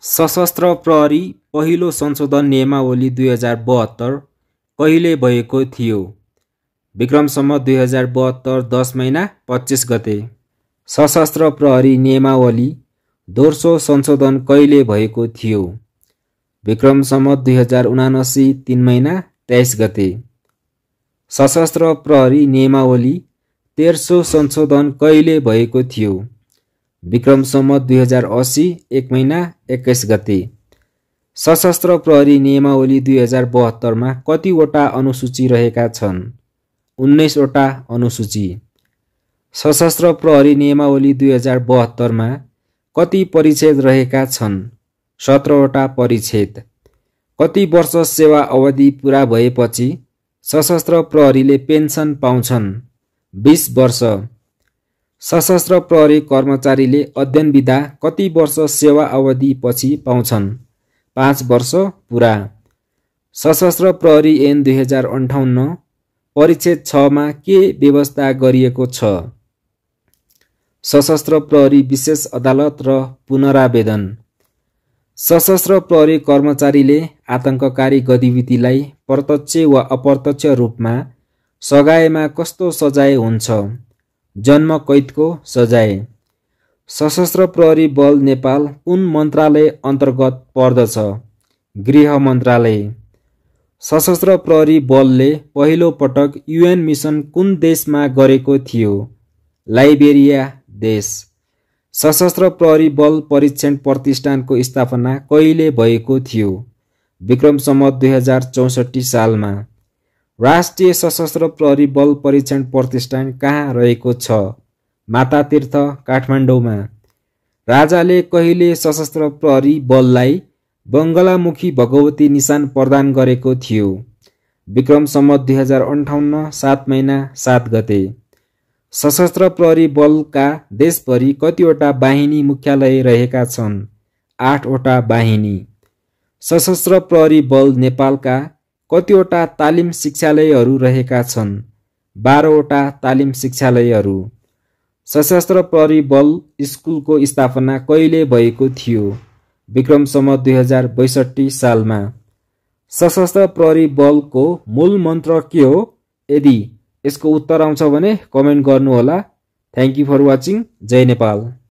सशस्त्र प्रहरी पहिलो संशोधन नियमावली 2072 कहिले भएको थियो? विक्रम सम्वत 2072 10 महिना 25 गते। सशस्त्र प्रहरी नियमावली दोस्रो संशोधन कहिले भएको थियो? विक्रम सम्वत 2079 3 महिना 23 गते। सशस्त्र प्रहरी नियमावली तेस्रो संशोधन कहिले भएको थियो? विक्रम सम्वत 2080 1 महिना 21 गते। सशस्त्र प्रहरी नियमावली 2072 मा कतिवटा अनुसूची रहेका छन्? 19 वटा अनुसूची। सशस्त्र प्रहरी नियमावली 2072 मा कति परिच्छेद रहेका छन्? 17 वटा परिच्छेद। कति वर्ष सेवा अवधि पूरा भएपछि सशस्त्र प्रहरीले पेन्सन पाउँछन्? 20 वर्ष। सशस्त्र प्रहरी कर्मचारीले अध्ययन विधा कति वर्ष सेवा अवधि पछि पाउँछन्? 5 वर्ष पूरा। सशस्त्र प्रहरी ऐन 2058 परिच्छेद 6 मा के व्यवस्था गरिएको छ? सशस्त्र प्रहरी विशेष अदालत र पुनरावेदन। सशस्त्र प्रहरी कर्मचारीले आतंककारी गतिविधिलाई प्रत्यक्ष वा अप्रत्यक्ष रूपमा सघाएमा कस्तो सजाय हुन्छ? जन्म कैदको सजाय। सशस्त्र प्रहरी बल नेपाल कुन मन्त्रालय अन्तर्गत पर्दछ? गृह मन्त्रालय। सशस्त्र प्रहरी बलले पहिलो पटक UN मिसन कुन देशमा गरेको थियो? लाइबेरिया देश। सशस्त्र प्रहरी बल परीक्षण प्रतिष्ठानको स्थापना कहिले भएको थियो? विक्रम सम्वत 2064 सालमा। राष्ट्रिय सशस्त्र प्रहरी बल परीक्षण प्रतिष्ठान कहाँ रहेको छ? मातातीर्थ काठमाडौँमा। राजाले कहिले सशस्त्र प्रहरी बललाई बङ्गलामुखी भगवती निशान प्रदान गरेको थियो? विक्रम सम्वत 2058 7 महिना 7 गते। सशस्त्र प्रहरी बलका देशभरि कतिवटा बाहिनी मुख्यालय रहेका छन्? 8 वटा बाहिनी। सशस्त्र प्रहरी बल नेपालका कतिवटा तालिम शिक्षालयहरू रहेका छन्? 12 वटा तालिम शिक्षालयहरू। सशस्त्र प्रहरी बल स्कुलको स्थापना कहिले भएको थियो? विक्रम सम्वत 2062 सालमा। सशस्त्र प्रहरी बलको मूल मन्त्र के हो? यदि यसको उत्तर आउँछ भने कमेन्ट गर्नुहोला। Thank you for watching. जय नेपाल।